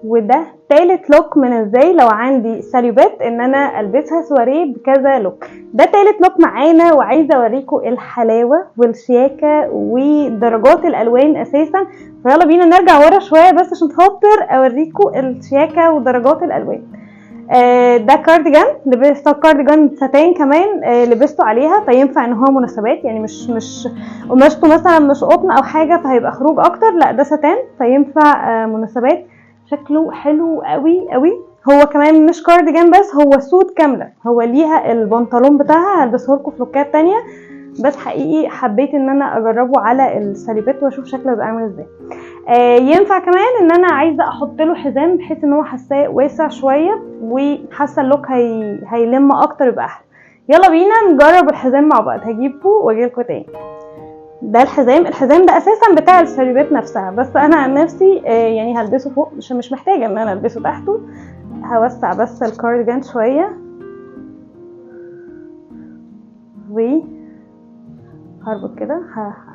وده تالت look من ازاي لو عندي ساليوبات ان انا البسها سواريه بكذا look. ده تالت look معانا، وعايزه اوريكم الحلاوة والشياكه ودرجات الالوان اساسا. فيلا بينا نرجع ورا شوية بس عشان خاطر اوريكم الشياكه ودرجات الالوان. ده كارديجان، لبسته كارديجان ساتان كمان، لبسته عليها، فينفع ان هو مناسبات، يعني مش قماشته مثلا مش قطن او حاجة فهيبقى خروج اكتر، لا ده ساتان فينفع مناسبات. شكله حلو قوي قوي. هو كمان مش كارديجان بس، هو suit كاملة، هو ليها البنطلون بتاعها، هلبسه لكم في لوكات تانية، بس حقيقي حبيت ان انا اجربه على الساليبات واشوف شكله هيبقى عامل ازاي. ينفع كمان ان انا عايزه احط له حزام بحيث ان هو حاساه واسع شوية وحاسه ال look هيلم اكتر، يبقى احلى. يلا بينا نجرب الحزام مع بعض، هجيبه واجيلكوا تاني. ده الحزام، الحزام ده اساسا بتاع الساليبات نفسها، بس انا عن نفسي يعني هلبسه فوق، مش محتاجه ان انا البسه تحته. هوسع بس الكارديجان شوية و هربط كده،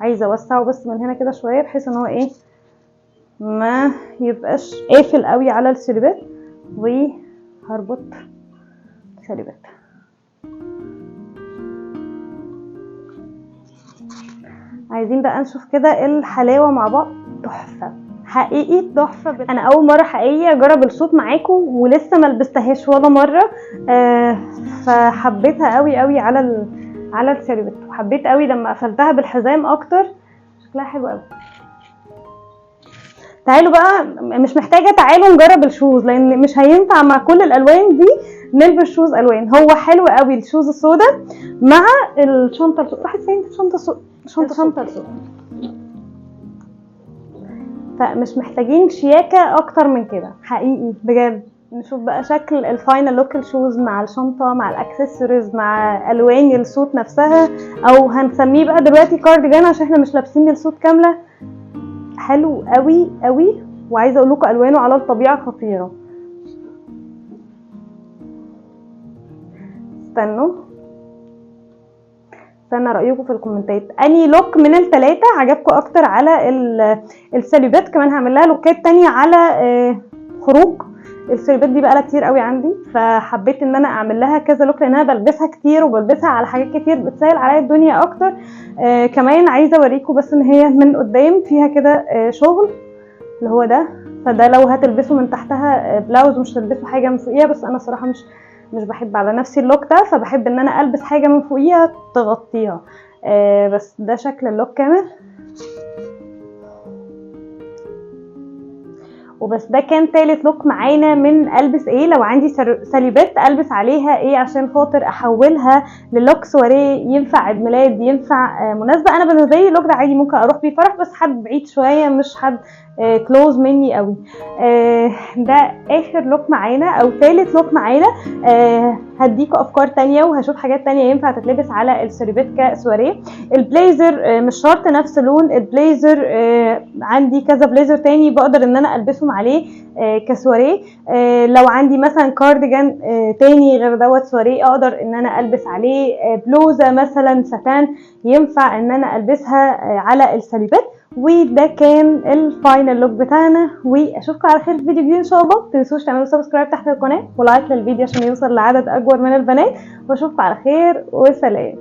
عايزه اوسعه بس من هنا كده شوية بحيث ان هو ايه ما يبقاش قافل قوي على الساليبات، وهربط الساليبات. عايزين بقى نشوف كده الحلاوة مع بعض. تحفة حقيقي تحفة. انا اول مرة حقيقي اجرب ال suit معاكم ولسه ما لبستهاش ولا مرة، فحبيتها قوي قوي على الساليبات، وحبيت قوي لما قفلتها بالحزام اكتر، شكلها حلو قوي. تعالوا بقى، مش محتاجه، تعالوا نجرب ال shoes لان مش هينفع مع كل الالوان دي نلبس shoes الوان. هو حلو قوي ال shoes السوداء مع الشنطة السوداء. راحت فين الشنطة السوداء؟ شنطه السوداء. فمش محتاجين شياكه اكتر من كده حقيقي بجد. نشوف بقى شكل ال final look، ال shoes مع الشنطة مع الاكسسوارز مع الوان ال suit نفسها، او هنسميه بقى دلوقتي كارديجان عشان احنا مش لابسين ال suit كاملة. حلو قوي قوي، وعايزه اقول لكم الوانه على الطبيعة خطيرة. استنى رايكم في الكومنتات، اني look من الثلاثة عجبكم اكتر على الساليبات؟ كمان هعمل لها لوكات تانية على خروج. الساليبات دي بقالها كتير قوي عندي، فحبيت ان انا اعمل لها كذا look لان انا بلبسها كتير وبلبسها على حاجات كتير، بتسهل عليا الدنيا اكتر. كمان عايزه اوريكم بس ان هي من قدام فيها كده، شغل اللي هو ده، فده لو هتلبسوا من تحتها، بلاوز مش هتلبسوا حاجة من فوقيها، بس انا صراحة مش بحب على نفسي ال look ده، فبحب ان انا البس حاجة من فوقيها تغطيها. بس ده شكل ال look كامل. وبس ده كان تالت look معانا من البس ايه لو عندي ساليبات البس عليها ايه عشان خاطر احولها لل look سواريه، ينفع عيد ميلاد، ينفع، مناسبة. انا بالنسبة لي ال look ده عادي ممكن اروح بيه فرح، بس حد بعيد شوية مش حد، close مني قوي. ده اخر look معانا او تالت look معانا. هديكوا افكار تانية وهشوف حاجات تانية ينفع تتلبس على الساليبات كسواريه. البليزر، مش شرط نفس لون البليزر، عندي كذا بليزر تاني بقدر ان انا البسهم عليه، كسواريه. لو عندي مثلا كارديجان، تاني غير دوت سواريه اقدر ان انا البس عليه، بلوزة مثلا ساتان ينفع ان انا البسها، على الساليبات. وده كان ال final look بتاعنا، واشوفكم على خير في فيديو جديد ان شاء الله. متنسوش تعملوا subscribe تحت القناة و like للفيديو عشان يوصل لعدد اكبر من البنات، واشوفكم على خير وسلام.